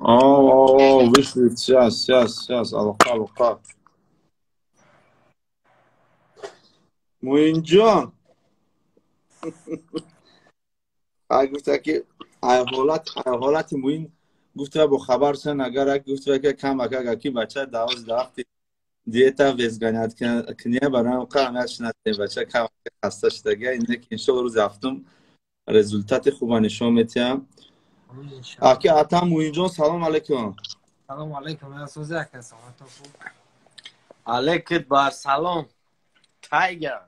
О, вышли, сейчас, сейчас, сейчас, алоқа, алоқа. Муинҷон. Гуфта ки ҳолати Муин гуфта бо хабар шан, агар гуфта ки кам ака ки бача давоз вақти диета везганят кния барои қамят шинате бача кам хаста шудага, ине ки иншоалло рӯзи ҳафтум результати хуба нишон метиҳам. Аки Атам Муинҷон, салом алейкум. Салом алейкум, асози ака, саломато хуб. Алейкум бар салом. Тайгер.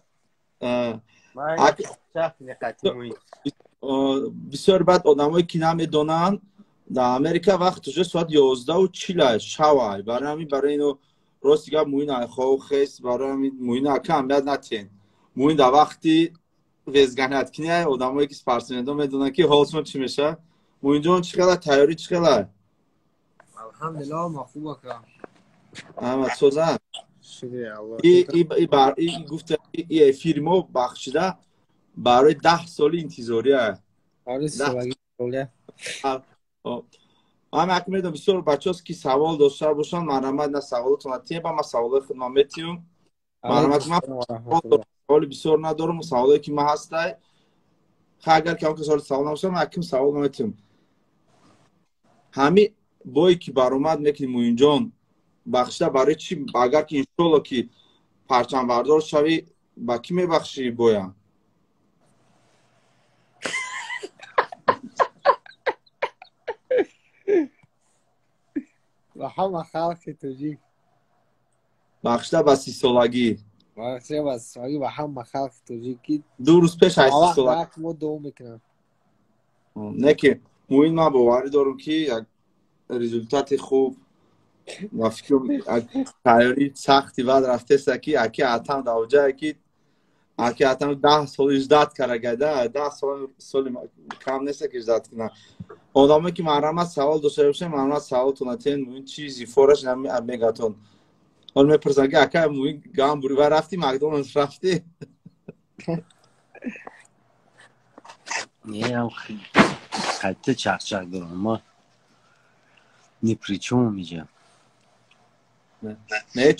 Бисёр баъд одамое ки намедонанд, дар Америка вақт уже соат 11:40 шавай. Барои ҳамин барои ино рости гап Муин айхов хес, барои ҳамин Муин ака аҳамият натиҳен. Муин дар вақти везганяткиния одамое ки спортсмендо медонанд ки ҳолшон чӣ мешавад. Муинҷон, чӣ хела тайёрӣ, чӣ хела? Алҳамдулиллоҳ, ма хуб ака. Аҳмад созан. Шукри Аллоҳ. И гуфта и эфири мо бахшида барои 10 соли интизория. Ман ак медонам бисёр бачаҳост ки савол дошта бошанд, марҳамат на саволотон тиҳем, ман саволои худман метиҳам. Марҳамат, ман саволи бисёр надорам, саволое ки ман ҳастай. Агар ки он кас савол набошад, ман аким савол наметиҳам. Ҳами бое ки баромад мекунӣ Муинҷон, бахшида барои чӣ, агар ки иншоалло ки парчамбардор шавӣ, ба кӣ мебахшӣ боя? Ба ҳама халқи тоҷик. Бахшида ба 30-солагӣ. Бахшида ба 30-солагӣ ба ҳама халқи тоҷик ки 2 рӯз пеш аз 30-солагӣ мо дуо мекунам. Не ки Муин, ман боварӣ дорам ки як результати хуб ва фикрам тайёрии сахти баъд рафтеста ки аки Атам давҷае ки аки Атам 10 сол иждат карагайда, 10 соли кам неста ки иждат кунад. Одамое ки марҳамат савол дошта бошанд, марҳамат саволтон атен, Муин чизи фораш мегатон. Ҳол мепурсанд ки ака Муин гамбургер ва рафти Макдоналдс рафти? Не, ам хатта чақчақ дорам ма. Ни при чём иҷа? Не,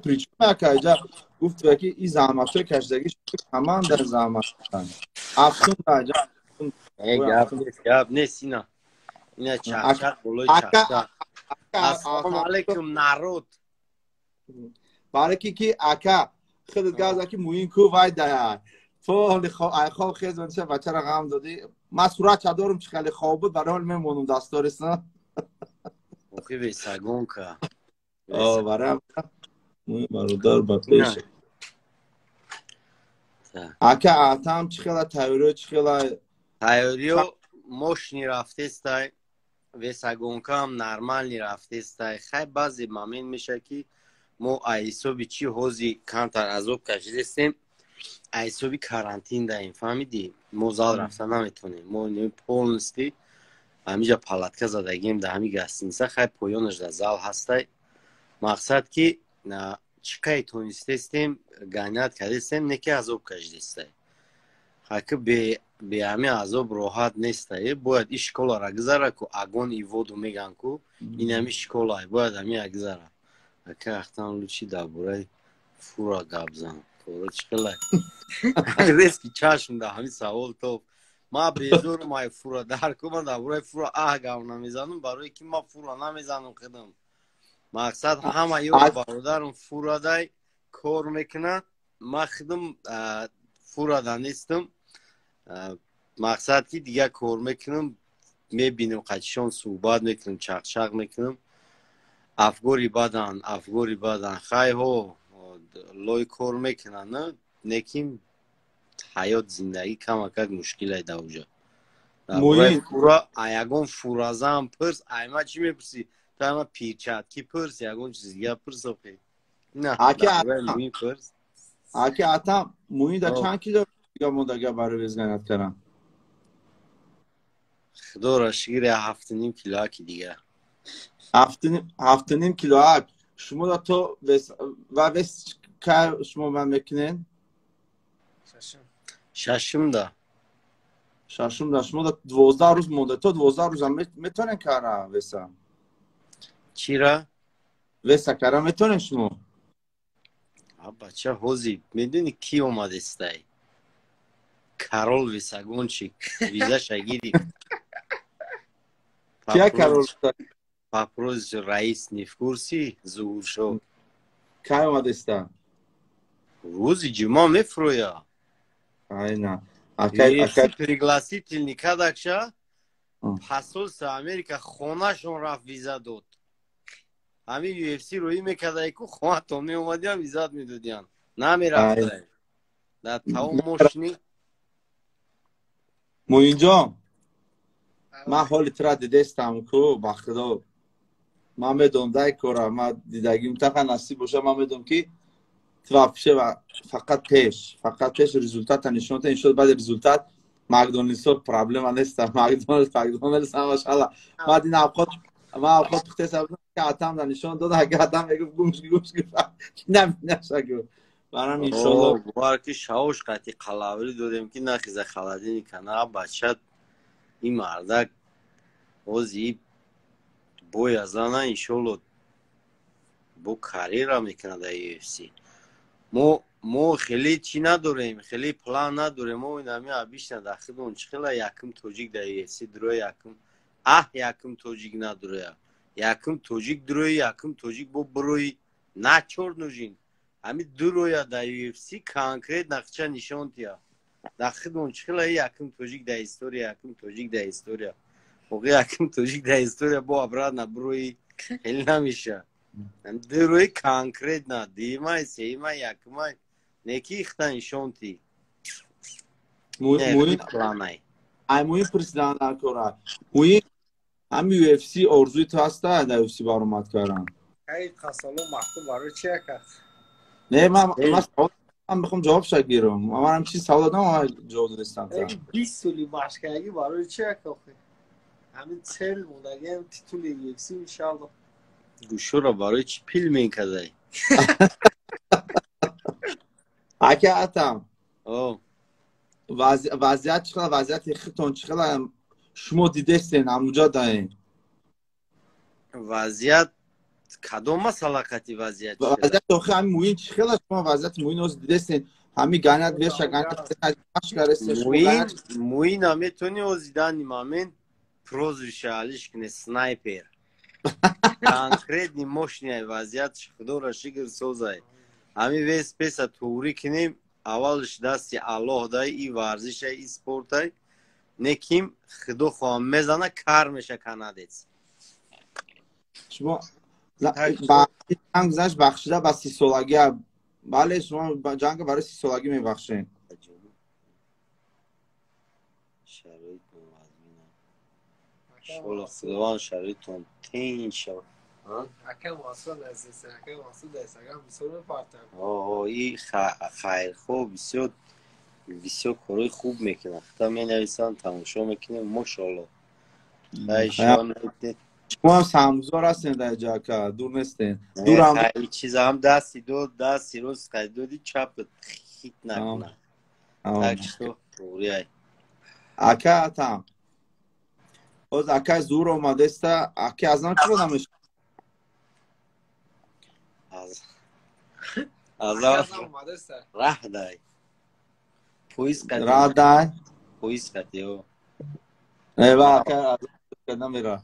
при чём ака иҷа гуфт ки и заҳматҳои кашидагӣ ҳамаам дар заҳматанд. Афсун даҷа. Гап нест, гап нест, ина. Ина чақчақ болои чақчақ. Ассалому алайкум народ. Барои ки ака худат гап ки Муин ку вай дая. То ҳоли хоб хез меша бачаро ғам додӣ. Ман суратча дорам чӣ хеле хоб буд, барои ҳол мемонам дасторисна. Охи весагонка. Барои Муин бародар ба пеш. Ака Атам чӣ хела тайёриё, чӣ хела? Тайёриё мошини рафтестай, весагонкаам нормални рафтестай. Хай баъзе момент меша ки мо аз ҳисоби чӣ ҳози камтар азоб кашидестем, аз ҳисоби карантин даем, фаҳмидӣ? Мо зал рафта наметавонем. Мо полностью ҳамиҷа палатка задагием дар ҳами гостиница, хай поёнаш дар зал ҳастай. Мақсад ки чӣ қай тонистестем, ганят кардестем, не ки азоб кашидестай. Хаки бе ҳами азоб роҳат нестай. Бояд ин школара гузара ку огонь и воду меган ку, ин ҳами школай, бояд ҳами гузара. Ака ахтан лучи дар бораи фура гап зан. Тора чӣ хелай? Резки чашм дар ҳами савол тоф. Ман безорум ай фура дар ку, ман дар бораи фура аҳ гап намезанам, барое ки ман фура намезанам худам. Мақсад ҳама ёр бародарам фурадай кор мекунад, ман худам фурада нестам. Мақсад ки дигар кор мекунам, мебинам қачишон суҳбат мекунам, чақчақ мекунам. Афгори бадан, афгори бадан. Хайҳо лой кор мекунанд, лекин ҳаёт зиндагӣ камакак мушкилай дар уҷа. Фура ягон фуразам пурс, айма чӣ мепурсӣ? Ту айма пирчатки пурс, ягон чиз дига пурс охи. На, Муин пурс. Аки Атам, Муин да чанд кило дига мондага барои везганят кардан? Худоро шукр, 7.5 кило аки дига. 7.5 кило ак. Шумо да то вес ва вес кай шумо ман мекунен? Шашум да. Шашум да шумо да 12 рӯз монда. То 12 рӯза метонен кара веса? Чира? Веса кара метонен шумо? А бача ҳози медони ки омадестай? Карол весагончик визаша гирифт. Кия Карол? Вопрос раис не в курсе, Зуҳуршо. Кай омадеста? Рӯзи ҷума мефурӯя. Айна. Акай пригласительный кадакша посольство Америка хонашон рафт виза дод. Ҳамин UFC рӯӣ мекардай ку хонатон меомадиям визат медодиян. Намерафтай. Дар тамом мошини. Муинҷон, ман ҳоли тура дидестам ку ба худо. Ман медонам дай кора, ман дидагим тақа насиб боша, ман медонам ки ту вообще фақат пеш, фақат пеш результата нишон та, иншоалло баъди результат Макдоналдсо проблема неста, Макдоналдс, Макдоналдс ҳамаш ҳала. Ман дин авқот, ман авқот пухтеса будам, ки атам да нишон дод, агар атам мегуфт гумш гумш наминаша гуфт. Барам иншоалло бовар ки шаош қати қалаврӣ додем ки нахиза халадини кана бача ин мардак ҳози боя зана иншоалло бо карьера мекунад дар UFC. Мо хеле чӣ надорем, хеле план надорем. Мо инами обычно дар худмон чӣ хела якум тоҷик дар UFC дурои якум аҳ якум тоҷик надуроя. Якум тоҷик дурои якум тоҷик бо бурои начор нужин. Ҳами дуроя дар UFC конкрет нақша нишон тия. Дар худмон чӣ хела якум тоҷик дар история, якум тоҷик дар история. Оғи якум тоҷик дар история бо обратно бурои хеле намеша. Дурои конкретно дуюмай, сеюмай, якумай неки ихта нишон ти. Планай. Ай муҳим президент дар кора. Муҳим ҳами UFC орзуи ту ҳаста дар UFC баромад кардан? Ай қасало маҳкум барои чи ака? Не, ман мехоҳам ҷавоб ша гирам. Ман чиз савол додам, ман ҷавоб додистам. 20 соли машқкардагӣ барои чи ака охи? Ҳамин цел мондагиам титули UFC иншалло. Гӯшоро барои чӣ пил мекардай? Ака атам. Вазъият чӣ хела, вазъияти худтон чӣ хела шумо дидестен ҳамуҷа даен? Вазъият кадом масъала қати вазъият? Вазъият охи ҳами муин чӣ хела шумо вазъияти муин ҳозир дидестен? Ҳами ганят веша ганят машкарестен. Муина метони ҳозир данный момент прозвище алиш куне снайпер. Конкретный мощный вазъият худоро шукр созай. Ҳами вес песа туғрӣ кунем, аввалш дасти Аллоҳ дай, и варзишай, и спортай. Неким худо хоҳам мезана кар меша канадец. Шумо ҷанг гузашт бахшида ба 30-солагӣ. Бале, шумо ҷанг барои 30-солагӣ мебахшед. Шароит мувазмина. Иншоалло худованд шароитон тинч шавад. Ака Масуд азиз, ака Масуд Инстаграм бисёр мепартам. И хайрхоҳ бисёр бисёр корҳои хуб мекунад. Хата менависанд, тамошо мекунем, мошоалло. Шумо ҳам саҳмгузор ҳастен дар ҷо ака, дур нестен. Дурам чиза ҳам дасти дод, дасти рост қайд доди, чапат хит накунад. Так что туғрияй. Ака атам. Боз акай зур омадеста, аки аз нам чиро намешавад? Аз раҳ дай. Поиз қати. Раҳ дай? Поиз қати, о. Эва, ака аз намера.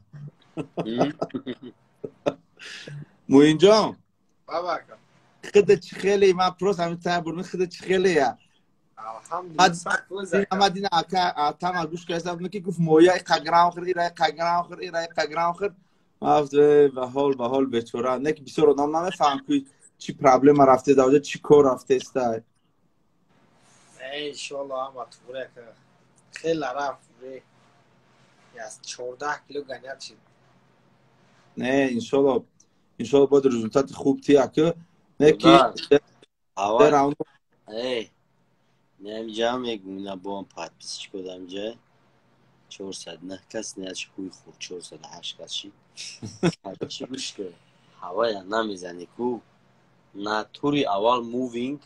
Муинҷон. Баба ака. Худа чӣ хеле, ман просто ҳамин тая бурми худа чӣ хеле я. Алҳамдулиллаҳ. Дина ака атама гӯш карда будам ки гуфт моя иқа грамм хӯрд, ира иқа грамм хӯрд, ира иқа грамм хӯрд. Ман гуфтам ба ҳол, ба ҳол бечора. Не ки бисёр одам намефаҳмам ки чӣ проблема рафте дар оҷа, чӣ кор рафтеста. Иншоалло ҳама туғри ака. Хеле рафт бе. Аз 14 кило ганят шид. Не, иншоалло, иншоалло бояд результати хуб ти ака. Не ки аввал эй Немҷа мегум ина бо ҳам подписчик одам ҷа 409 кас не аз хуй хӯрд 408 кас шид. Чӣ гӯш кар? Ҳавая намезанӣ ку. Натури аввал мувинг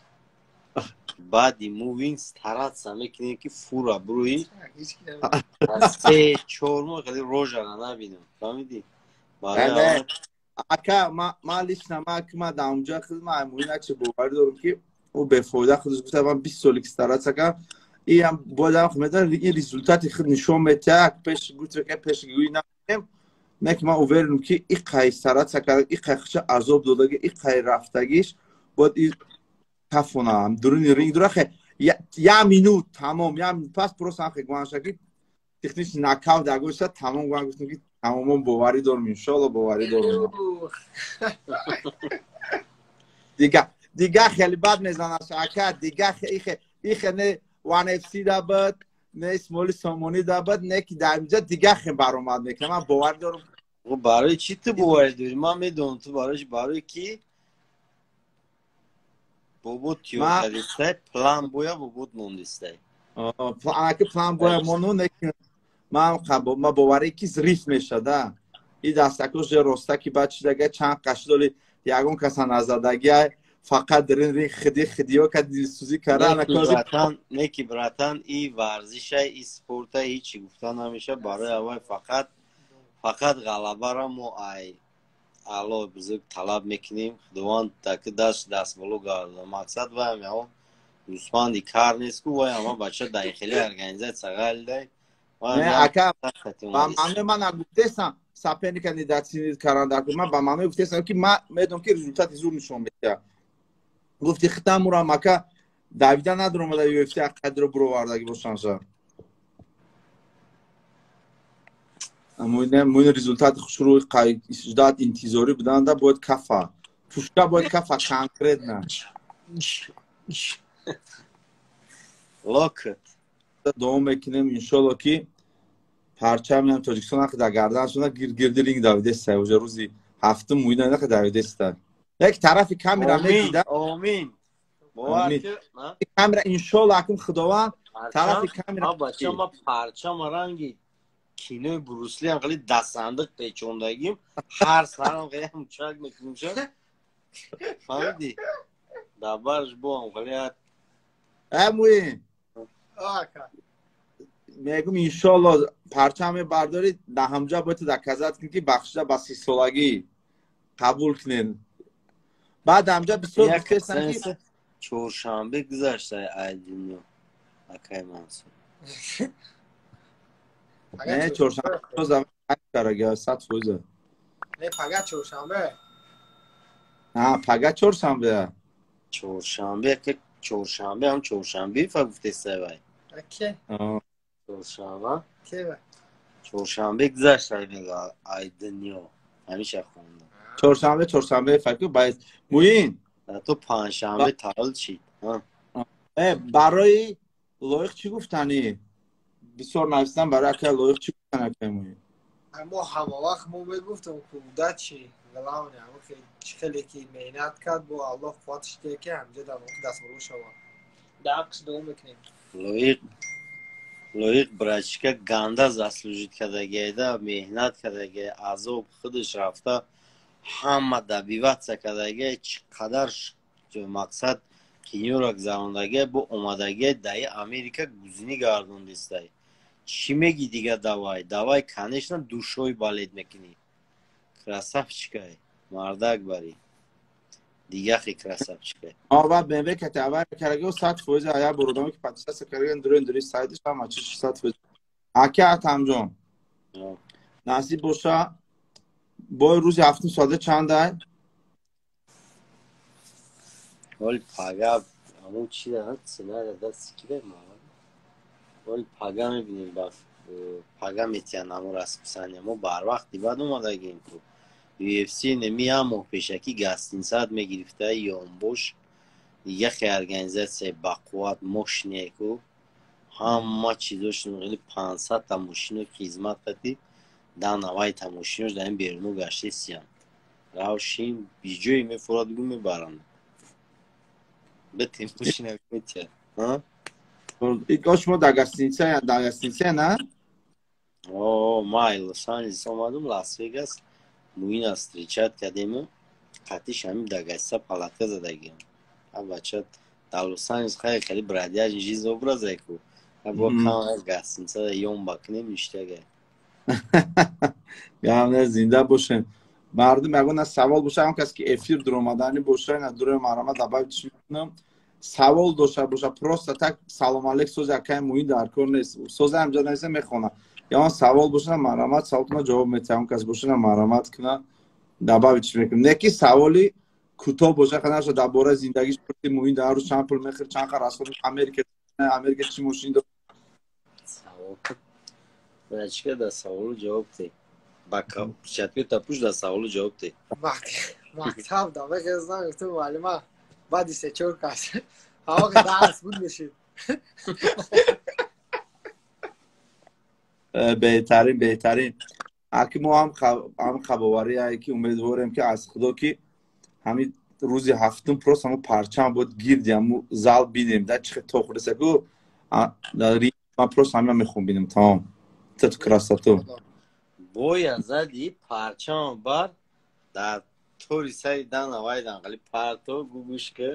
Баъди мувин стараться мекунем, ки фура бурои 3-4 моҳ хеле рожара набинам. Фаҳмидӣ? Ака, ма лично ма дар онҷа худ ма муин якчи боварӣ дорам, ки ӯ бефоида худаш гуфта, ман 20 соли ки стараться кардам, иам бояд медонам, ин результати худ нишон метиҳад. Пеш гуфт, пешгӯӣ намекунем, не ки ман уверенам, ки иқай стараться кард, иқай худша азоб додаги, иқай рафтагиш бояд и кафона дуруни ринг дура хе я минут тамом, я пас просто ҳам хе гуанша ки технический нокаут дагоша тамом. Гуан гуфтам, ки тамомон боварӣ дорам, иншоалло, боварӣ дорам. Дига хеле бад мезанаш, ака. Дига ихе не One FC да буд, не Исмоили Сомонӣ да буд, не ки дар инҷа дига хе баромад мекунам, ман боварӣ дорам. Барои чӣ ту боварӣ дорӣ? Ман медонам, ту барои ки бобо тиёр план боя бобот мондистай. Анаки план боя мону, не ман боварӣ ки зриф мешада и дастакош ростаки баъд чидага чанд қашдоли ягон каса назадагиай, фақат дар ин ринг хиди хидиё ка дилсӯзӣ кара. Не ки, братан, и варзиша, и спорта ҳичи гуфта намеша. Барои аввал фақат ғалабара мо ай Аллоҳ бузург талаб мекунем. Худованд таки даст дастболо гардона. Мақсад ваям яо гӯсфанди кар нест ку, вай ама бача дар хеле организатсия ғалидай. Ака, ба маънои ман нагуфтесам соперника недооценить каранда. Ман ба маънои гуфтесам, ки ман медонам, ки результати зур нишон медиҳад. Гуфти хитамурам, ака, давида надуромада UFC қадро буровардаги бошанша. Муин результати хушрӯи ждать, интизорӣ буданда бояд кафа пушка, бояд кафа конкретно. Локот. Дуо мекунем, иншолло, ки парчамиам Тоҷикистон ҳақи дар гардан шуда гирди ринг давидеста. Уже рӯзи ҳафтум муина нақи давидеста. Як тарафи камера медида. Омин. Камера, иншолло, акум Худованд тарафи камера. Бача, ма парчама ранги кинои Бруслиам хеле дастсандиқ печондагим, ҳар сарам хеле мучак мекунем ша. Фаҳмидӣ? Дар барш боам хеле. Муин, мегум, иншолло, парчаме бардорӣ, дар ҳамҷа бояд доказать кунӣ, ки бахшида ба 30-солагӣ қабул кунед. Баъд ҳамҷа бисёр гуфтестам, ки чоршанбе гузашта ай дунё акай Мансур. Не, чоршанбе 100%. Не, пага чоршанбе. Пага чоршанбе. Чоршанбе, чоршанбе ҳам чоршанбе фа гуфтеста вай. Чоршанба, чоршанбе гузашта мега ай дунё, ҳамеша хондам. Чоршанбе, чоршанбе факу баъд муин. То панҷшанбе таваллуд шид. Барои Лоиқ чӣ гуфтанӣ? Бисёр нависдан барои акай Лоиқ чӣ гуфтан, акай муин? Мо ҳама вақт мо мегуфтам, ку удачи главное. Чӣ хеле ки меҳнат кард, бо Аллоҳ қувваташ диҳад, ки ҳамҷа дар дастболо шавад. Дар ҳаққиш дуо мекунем. Лоиқ, Лоиқ братишка ганда заслужить кардагиайда, меҳнат кардагиай, азоб худаш рафта ҳама добиваться кардагиай, чӣ қадар мақсад кинёра гузарондагиай, бо омадагиай даи Америка гузинӣ гардондистай. Чӣ меги дига? Давай, давай, конечно, душой болеть мекунӣ. Красавчикай, мардак барӣ, дигахи красавчикай. Ова БМВ кати авар караги 100% ая бурудам, ки подписаться караги дурен дури сайтиш ҳама чиш 100%. Ака Атамҷон, насиб боша, бой рӯзи ҳафтум соата чандай? Ҳоли пага ҳамун чи сценария дасти ки дай? Ҳоли пага мебинем, ба пага метиҳанд ҳамун расписания. Мо барвақти баъд омадагем ку UFC неми як моҳ пешакӣ гостиницаат мегирифта ёнбош. Яхе организатсияи бақувват, мощные ку, ҳама чизошон хеле 500-та мошино хизмат қати да навайта мошинош дар ин беруну гаштесиян. Равшин биҷое мефурад гу мебаранд бетем мошина метиҳад. Шумо дар гостиница, дар гостиница на? О, ма Лос-Анҷелес омадум, Лас-Вегас Муина встречать кардему, қатиш ҳамин дар гостиница палатка задагиам. А бача Дар Лос-Анҷелес хай хеле бродяжий жизнь образа ку. Бо кам гостиница ём бакунем ништяга. Гап зинда бошем. Мардум ягона савол боша, ҳам кас ки эфир дуромаданӣ боша, ина дурои марҳамат добавить мекунам. Савол дошта боша, просто так салом алейк сози акай Муин дар кор нест. Сози ҳамҷа нест мехона. Ягон савол боша, марҳамат саволтона ҷавоб метиҳам. Кас боша, марҳамат куна добавить мекунам. Не ки саволи кӯтоҳ боша, ханаша дар бораи зиндагиш пурси Муин дар рӯз чанд пул мехӯрд, чанд қар расход Америка, Америка чӣ мошин дорад. Савол Брачка да саволу ҷавоб те. Ба чатпи тапуш да саволу ҷавоб те. Мактаб да мехезам, гуфтам муаллима баъди се-чор кас. Ҳавоқи дарс буд мешид. Беҳтарин, беҳтарин. Аки мо ҳам хабоварие ки умедворем ки аз Худо ки ҳамин рӯзи ҳафтум просто ҳамо парчам буд гирди ҳамо зал бинем да чӣ хел тохӯреса ку ман просто ҳамина мехоҳам бинем тамом. Ту красоту. Боя зади парчам бар дар тори сари дана вайдан қали парто гугушка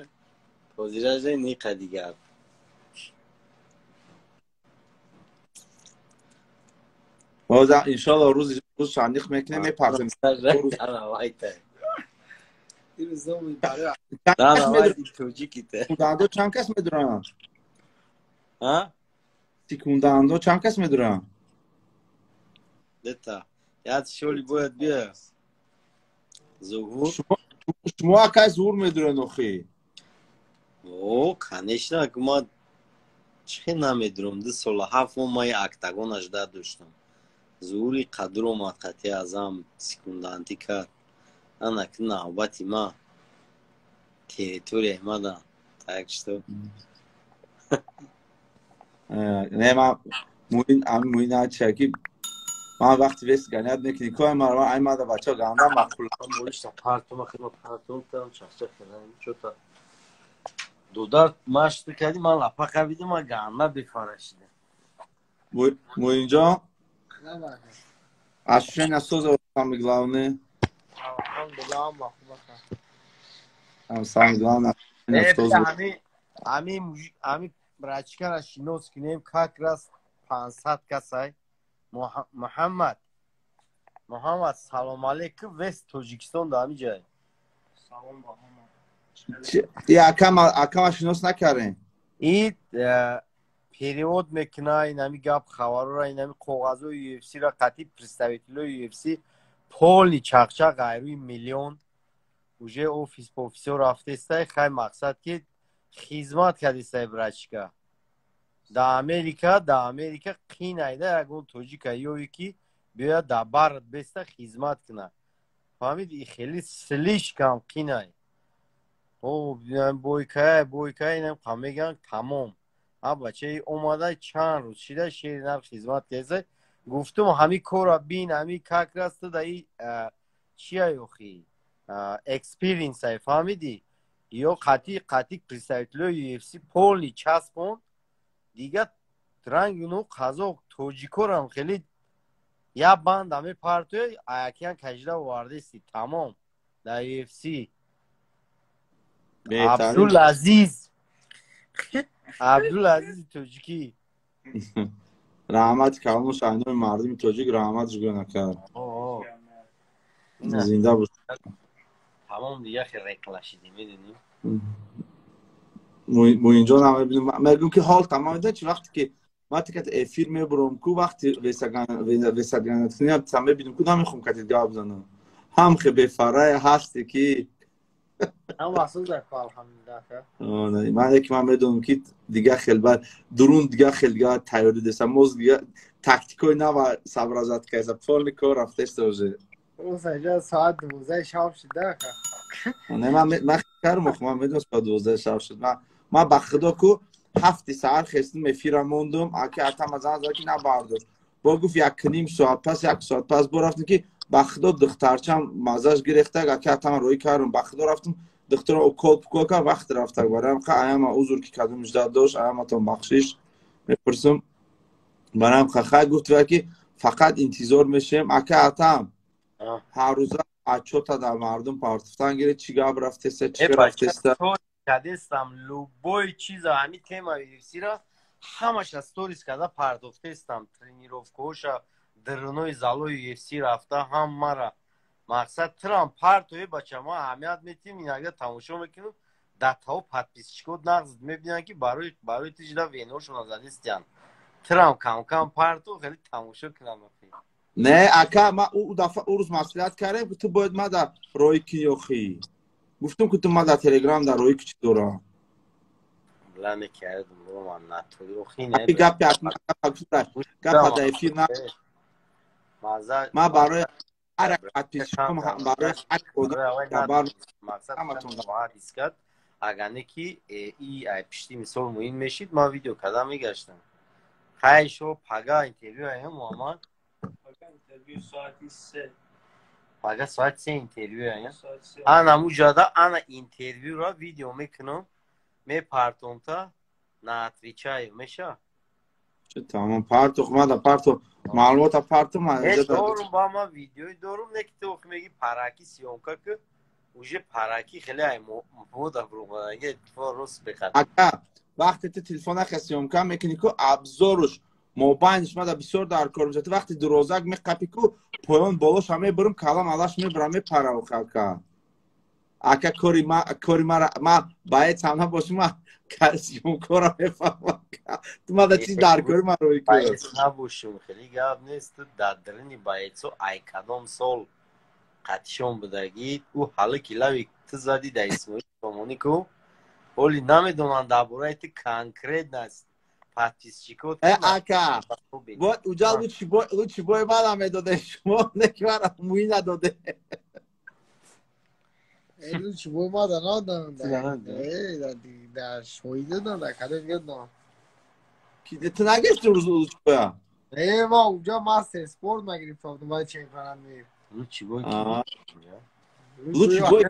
ҳозиража ниқа дигар. Боза иншаллоҳ рӯзи рӯз шаниқ мекунем мепартем. Секундандо чанд кас медуранд? Секундандо чанд кас медуранд? Дета. Яд шоли бояд бия. Зуҳур. Шумо акай зуҳур медуред охи? О, конечно, ма чӣ намедурам. 2 сола 7 моҳ ман октагон ажда доштам. Зуҳури қадр омад қатъи азам секундантӣ кард. Ана ки навбати ма территорияи мада. Так что не ма муин ами муин ача ки ман вақти вес ганят мекунӣ кой мара ай мада бача ганда мақул болишта партума хидмат партум там чахчах кардам чота додар машт кардӣ ман лапа қабидам ман ганда бефарашидам. Муинҷон ощущение соза самое главное. Самое главное. Ами брачкара шинос кунем как раз 500 касай. Муҳаммад Муҳаммад салом алейкум вес Тоҷикистон да ҳамин ҷай. Салом ба ҳама. Акама шинос накардем. И перевод мекуна инами гап хабарора инами коғазои UFC-ра қатъи представителои UFC полни чақчақ ғайрӯи миллион уже офис по офисо рафтестай хай мақсад ки хизмат кардестай брачка. Да Америка қинайда ягон тоҷика ёве ки биёяд дар барат беста хизмат куна. Фаҳмид хеле слишком қинай. О бойкая бойкая инам қа мегӯянд тамом. А бачаи омада чанд рӯз шида шери нар хизмат кардестай. Гуфтум ҳами кора бин ҳами как раз ту да и чия ёхи экспириенсай фаҳмидӣ ё қатъи представителои UFC полни часпонд. Дигар ранги ну қазоқ тоҷикорам хеле я банда мепартоя аякиян кашида овардести тамом дар UFC. Абдулазиз Абдулазизи тоҷикӣ. Раҳмати калону шаҳнои мардуми тоҷик раҳматш гӯ накард. Зинда бош. Тамом дигар хел рекла шидем медонӣ. Муинҷон ҳам мебинем мегӯм ки ҳол тамом медонӣ чи вақте ки ман тикат эфир мебурам ку вақти весаганаткунӣ там мебинем ку намехоҳам кати гап занам. Ҳам хе бефарае ҳасте ки ман яке ман медонам ки дигар хел бад дурун дигар хел дигар тайёрӣ деса моз дигар тактикои нава сабразат кайса полни кор рафтеста уже. Соат 12 шаб шуда. Не ман кардам охи ман медонам соат 12 шаб шуд. Ман ба худо ку 7 саҳар хестим эфира мондум аки атама зан зад ки набардошт. Бо гуфт 1.5 соат пас 1 соат пас бо рафтем ки ба худо духтарчам маззаш гирехтак аки атама рӯй кардам ба худо рафтам духтара укол пукол кард вақт рафтак барам ха аяма узр ки кадом муждат дошт аяматон бахшиш мепурсам барам ха гуфт ва ки фақат интизор мешем ака атам ҳар рӯза отчёта дар мардум партофтан гиред чӣ гап рафтеста чӣ рафтеста. Кадестам любой чиза ҳами тема UFC-ра ҳамаша сторис карда пардохтестам, тренировкаҳоша, дарунои залои UFC рафта ҳаммара. Мақсад трам партои бача ма аҳамият метиҳем, инагда тамошо мекунем, дар тао подписчикот нағз мебинанд, ки барои ту жида веношона задистиян. Трам кам-кам парту хеле тамошо кунам. Не, ака, ма ӯ дафъа ӯ рӯз маслиҳат кардем, ки ту бояд ма дар роҳи кунӣ охӣ. Гуфтум, ки ту ма дар телеграм дар роҳи ки чӣ дорам. Гапи дар эфир на. Ма барои ҳар як подписчикам, барои ҳар одам ҳаматон агар не ки и ай пишти мисол муҳим мешид, ман видео карда мегаштам. Хай шо пага интервю ая Муҳаммад? Пага интервю соати 3. Пага соати 3 интервю ая. Ана муҷада ана интервюра видео мекунам, мепартом та на отвечаю меша. Тамом, парту, мада парту, маълумота парту ма. Дорум ба ма видеои дорум, не ки ту охи меги параки съёмка ки уже параки хеле ай мода бругаге рост бехат. Ака, вақте ту телефона ха съёмка мекунӣ ку абзоруш мобайнш мада бисёр дар кор мешавад. Вақте дурозак меқапӣ ку поён болоша мебурам, калам алаш мебурам, мепара ака. Ака кори ма кори мара ма бояд сам набошам, ма съёмкора мефаҳмам. Ту мада чиз дар кори ма рӯй кун. Боец набошум, хеле гап нест, ту дар дарини боецо ай кадом сол қатишон будагӣ, ӯ ҳали ки лави ту зади дар Исмоил Сомонӣ ку, оли намедонанд дар бораи ту конкретно подписчикот. Ака, бояд уҷа лучи бой мана медоде, шумо не ки мара муи надоде. Лучи бой мада надоданд. Дар шоҳид доданд, дар кадом ёдам. Ки ту нагирифти рӯз лучи боя? Ма уҷа мастер спорт нагирифта будам, баъд чемпионат мегирифт. Лучи бой Лучи бой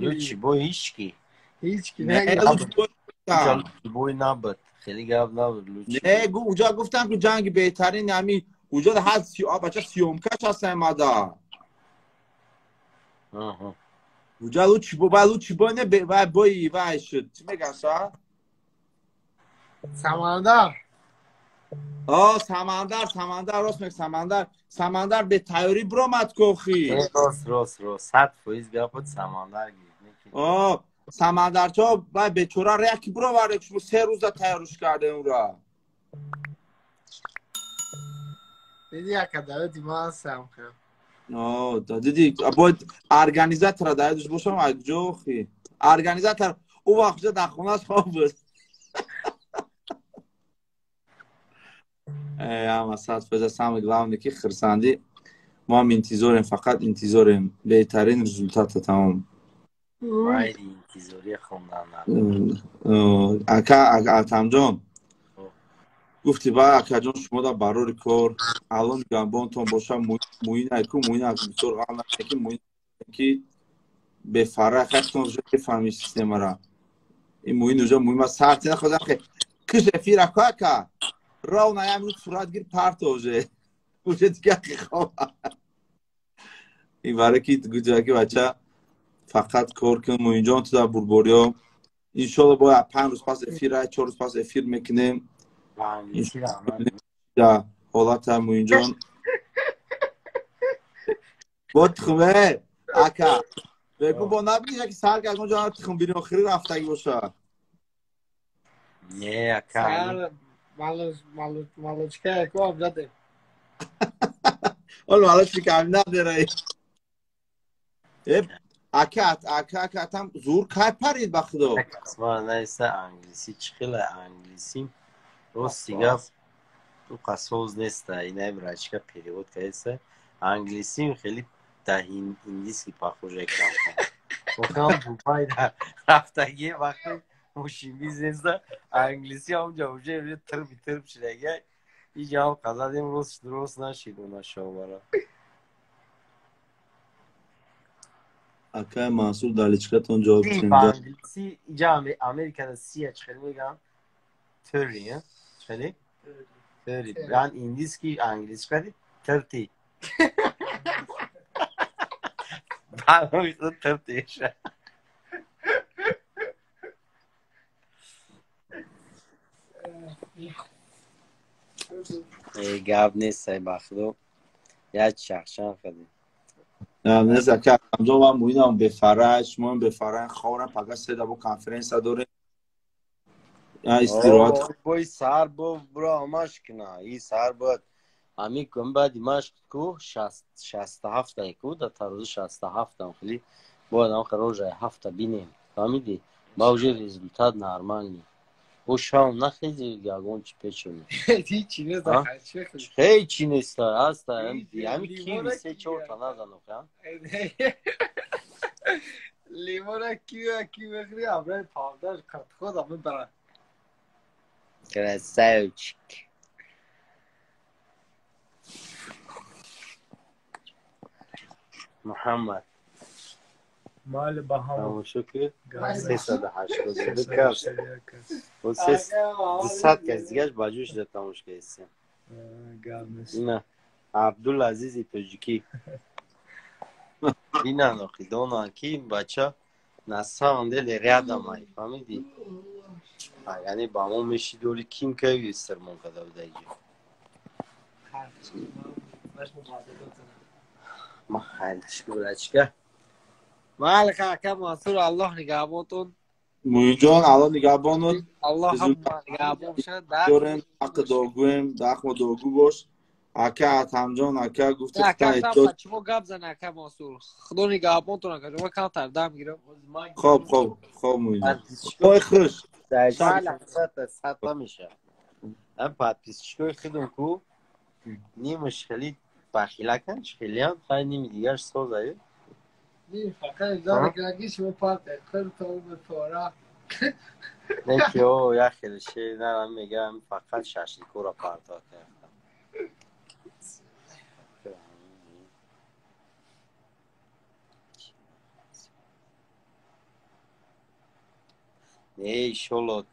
Лучи бой ҳички. Ҳички Лучи бой набуд. Хеле гап набуд лучи. Не, уҷа гуфтам ки ҷанги беҳтарин ҳами уҷа ҳад бача съёмкаш ҳаста мада. Уҷа лучи бой, бай лучи бой не вай бои вай шуд. Чӣ меган са? Самандар. О, Самандар, Самандар, рост мег Самандар. Самандар бе тайёрӣ биромад кохи. Рост, рост, рост. 100% гапот Самандар гирифт. О, Самандарчо вай бечора реки бировард, шумо 3 рӯза тайёрш кардем ура. Диди ака давати ман сам кардам. О, диди, бояд организатора даёдаш бошам, ҷо охи. Организатор ӯ вақт дар хонаш хоб буд. Ама 100% самое главное ки хирсандӣ. Мо ҳам интизорем, фақат интизорем беҳтарин результата тамом. Майли интизорӣ хондан. Ака Атамҷон гуфти ба акаҷон шумо дар барори кор алло нигаҳбонтон боша, муин айку муин бисёр ғам ки муин ки бефарра хахтон уже бефаҳми системара. Ин муин уже муин ма сарти находа киш эфир ака ака ровно як минут сурат гир парто уже. Уже дигар хоб. Ин барои ки гуфта ки бача фақат кор кун муинҷон ту дар бурбориё. Иншолло бояд 5 рӯз пас эфир, 4 рӯз пас эфир мекунем. Да ҳолата муинҷон. Бо тухме ака. Бегу бо набини ки сар гагон ҷон тухм бини охири рафтагӣ боша. Не ака. Малочка яко абзаде. Ол малочка кам надера. Ака, ака, ака, там зур кай парид ба худо. Ма наиса англиси чӣ хела англиси? Рости гап ту қасоз неста, инай брачка перевод кардеста. Англиси хеле да индийский похоже кам. Окам Дубай да рафтагӣ вақте мошин бизнеса англиси ҳамҷа уже тирби тирб шидаги. Иҷа ҳам қазадем рост рост нашид она шовара. Акай Мансур дар личкатон ҷавоб дидем. Англиси иҷа Америкада сия чӣ хеле мегӯям? Тёри, чӣ хеле? Тёри. Ган индийский англиси кади тирти. Барои тирти. Гап нест, ай бахудо. Як чахчан кардем. Нест, ака Атамҷон ва Муинам бефарай, шумоам бефарай, ховрам, пага седа бо конференсия дорем. Истироҳат. Бой сар бо бро машқ кна. И сар бояд ами кун баъди машқ ку 67 ку да тарозу 67 хели бояд ам рожа ҳафта бинем. Фаҳмидӣ? Ба уже результат нормальный. О шав нахези ягон чи печони. Ҳеҷ нест, ҳеҷ нест, аста. Ами киви се чорта назанох, а? Лимона киви ки мехӯри, абраи павдаш қартхода мебарад. Красавчик. Муҳаммад. Майли ба ҳама. Тамошо ки 382 кас. 200 кас дигаш ба ҷӯш да тамошо кардем. Гап нест. Ина Абдулазизи тоҷикӣ. Бинан охи донан ки бача на самом деле рядом ай, фаҳмидӣ? Яъне ба мо мешидоли ким кави сирмон када буда иҷо. Ма хайрчка. Малика ака Мансур, Аллоҳ нигаҳбонтон. Муинҷон, Аллоҳ нигаҳбонот. Аллоҳ ҳама нигаҳбон бошад. Дорем, ҳаққи догӯем, даҳмо догӯ бош. Ака Атамҷон, ака гуфти чимо гап зан ака Мансур. Худо нигаҳбонтон ака, ҷома камтар дам гирам. Хоб, хоб, хоб Муинҷон. Ой хуш. Сад меша. Ам подписчикои худум ку нимаш хеле бахилакан, хелиам, хай ними дигарш созаю. Не, фақат имзо мекунад шумо парте, худтон пора. Не ки о, як хеле ше нарам мегам фақат шашликора парто кардам. Не, иншолло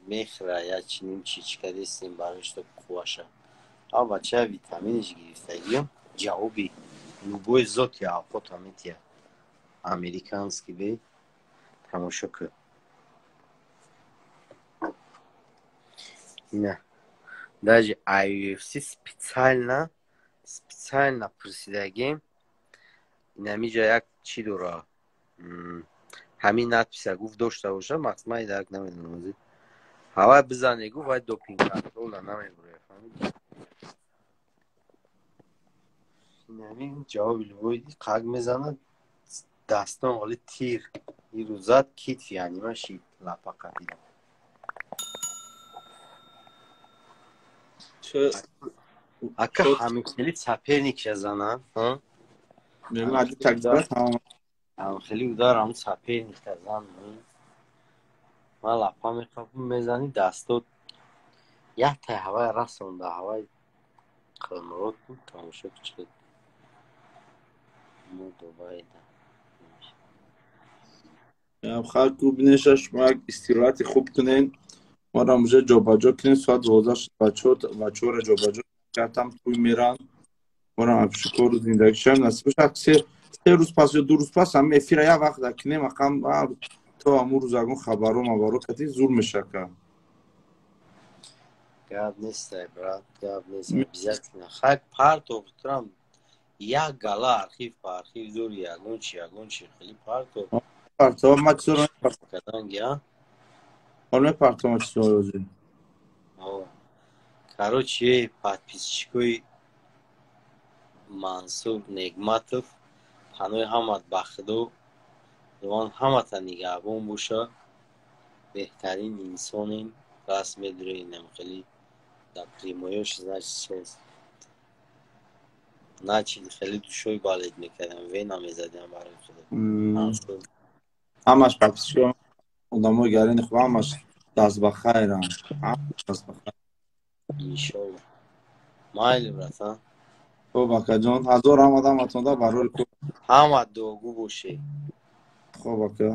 мехра я чиним чичка дестем барои што қуваша. А бача витаминиш гирифтагиам, ҷавоби любой зоти авқот ҳамития. Американский бе тамошо кун. Ина даже UFC специально пурсидагем. Инамиҷа як чӣ дора? Ҳамин надписа гуфт дошта боша, мақсад дарк намедонам. Ҳавай бизане гуфт, вай допинг контрола намебуре, фаҳмидӣ? Инамин ҷавоби любой қаг мезанад, дастон оли тир. Ирӯзад китф яъни маши лапа қапидам. Ака ҳамин хели соперникша зана, ҳа? Мегӯям ади такдира тамом. Ҳам хели удар ҳам соперникта зан. Ман лапа меқапам, мезани дастот як тай ҳавай расонда, ҳавай қилмурод буд, тамошо кучед. Мо Дубайда. Халқ бинеша, шумо як истироҳати хуб кунен. Моро уже ҷобаҷо кунем, соат 12 шуд, бачаҳоро ҷобаҷо кардам, тӯй меран. Моро шукру зиндагишам насиб бошад. Се рӯз пас ё 2 рӯз пас ҳам эфира як вақт кунем, ақам то ҳамун рӯз ягон хабаро мабаро кати зур мешака. Гап нест, брат, гап нест, обязательно. Хай партов трам як гала архив па архив дори ягон чи хели партов. Партов ма чизоро каданги, а? Ҳол мепартом чизоро озӣ. Короче, подписчикои Мансур Негматов панои ҳамат ба Худо, Худованд ҳамата нигаҳбон боша. Беҳтарин инсонем, раст медурем, хеле дар прямоёш значит соз. Начи хеле душои балед мекардам, вена мезадам барои Худо. Ҳамаш подписчикои одамои гарини хуб, ҳамаш даст ба хайрам. Ҳамаш даст ба хайр. Иншолло. Майли, братан. Хуб, акаҷон, ҳазор раҳмат ҳаматонда барои кор. Ҳама дуогӯ боше. Хуб, ака.